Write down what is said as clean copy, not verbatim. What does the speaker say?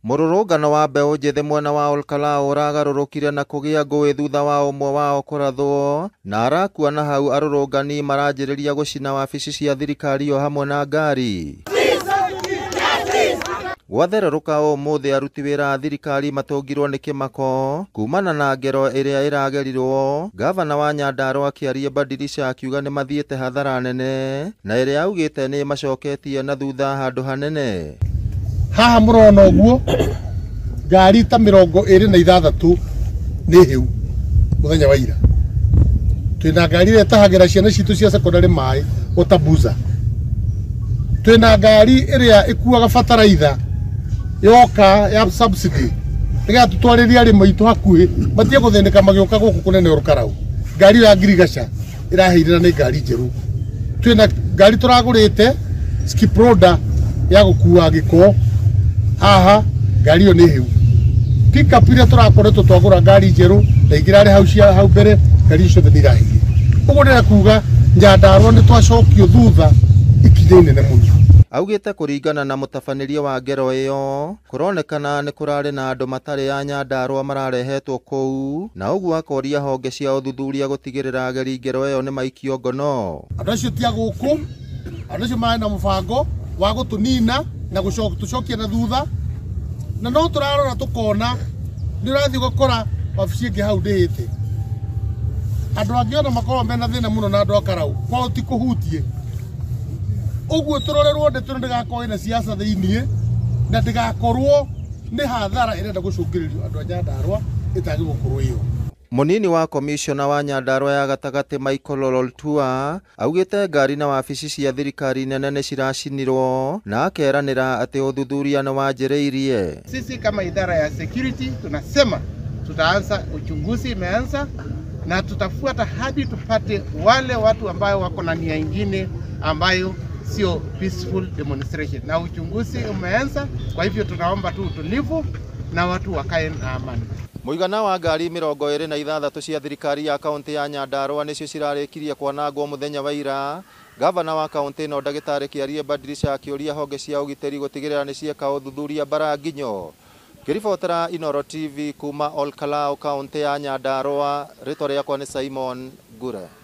Mũrũrũngano wa mbeũ njĩthĩ mwena wa Olkalau ũragarũrũkire na kũgĩa ngũĩ thutha wa ũmwe wao kũrathwo na arakua na hau arũrũngani maranjĩrĩria gũcina wabici cia thirikari o hamwe na ngari. Gwathererũka ũmũthĩ aruti wĩra a thirikari matũngirwo nĩ kĩmako kumana na ngero ĩrĩa ĩragerirwo. Gavana wa Nyandarua akĩaria Badilisha akiuga nĩ mathiĩte hathara nene na ĩrĩa augĩte nĩ macoketie na thutha handũ hanene. Haha mũrona ũguo ngari ta 26 nĩ hĩu mũthenya wa ira. Twĩna ngari ĩrĩa ĩtahagĩra ciana citũ cia secondary maĩ Otabuza. Twĩna ngari ĩrĩa ĩkuaga bataraitha yoka ya subsidy nĩgetha tũtwarĩrie arĩmi aitũ hakuhĩ matige gũthĩnĩka magĩũka gũkũ kũnene Olkalau. Ngari ĩyo ya ngirigaca ĩraheire na nĩ ngari njerũ. Twĩna ngari tũragũrĩte skip loader ya gũkua gĩko haha, ngari ĩyo nĩ hĩu. Pickup iria tũrakoretwo twagũra ngari njerũ na ingĩ irarĩ hau cia hau mbere, ngari icio ciothe nĩ iraheire. Ũguo ndĩrenda kuga Nyandarua nĩ twacokio thutha ikinya inene mũno. Augĩte kũringana na mũtabanĩrie wa ngero ĩyo kũronekana nĩ kũrarĩ na andũ matarĩ a Nyandarua mararehetwo kũu na ũguo akoria honge cia ũthuthuria gũtigĩrĩra ageri ngero ĩyo nĩ maikio ngono. Andũ acio ti a gũkũ, andũ acio marĩ na mũbango wa gũtũnina na gũtũcokia na thutha, na no tũrarora tũkona nĩ ũrathiĩ ũgakora wabici ĩngĩ hau ndĩhĩte. Andũ angĩ ona makoragwo mena thĩna mũno na andũ a Karau kwao ti kũhutie. Ũguo tũrorerwo ndeto ĩno ndĩgakorwo ĩna siasa thĩiniĩ na ndĩgakorwo nĩ hathara ĩrenda gũcũngĩrĩrio andũ a Nyandarua ĩtagĩrĩirwo gũkorwo ĩyo. Mũnini wa komishona wa Nyandarua ya gatagatĩ Michael Ololtua augĩte ngari na wabici cia thirikari nene nĩ ciracinirwo na akeranĩra atĩ ũthuthuria nĩ wanjĩrĩirie. Sisi kama idara ya security tunasema tutaanza uchunguzi, imeanza na tutafuata hadi tupate wale watu ambayo wako na nia ingine ambayo sio peaceful demonstration, na uchunguzi umeanza. Kwa hivyo tunaomba tu utulivu na watu wakae na amani. Mũigana wa ngari 26 cia thirikari ya kaunti ya Nyandarua nĩcio cirarĩkirie kwanangwo mũthenya wa ira. Gavana wa kaunti ĩno ndagĩtarĩ Kĩarie Badilisha akĩũria honge cia ũgitĩri gũtigĩrĩra nĩ cieka ũthuthuria mbara nginyo. Ngĩribotera Inooro TV kuma Olkalau kaunti ya Nyandarua, rĩtwa rĩakwa nĩ Simon Ngure.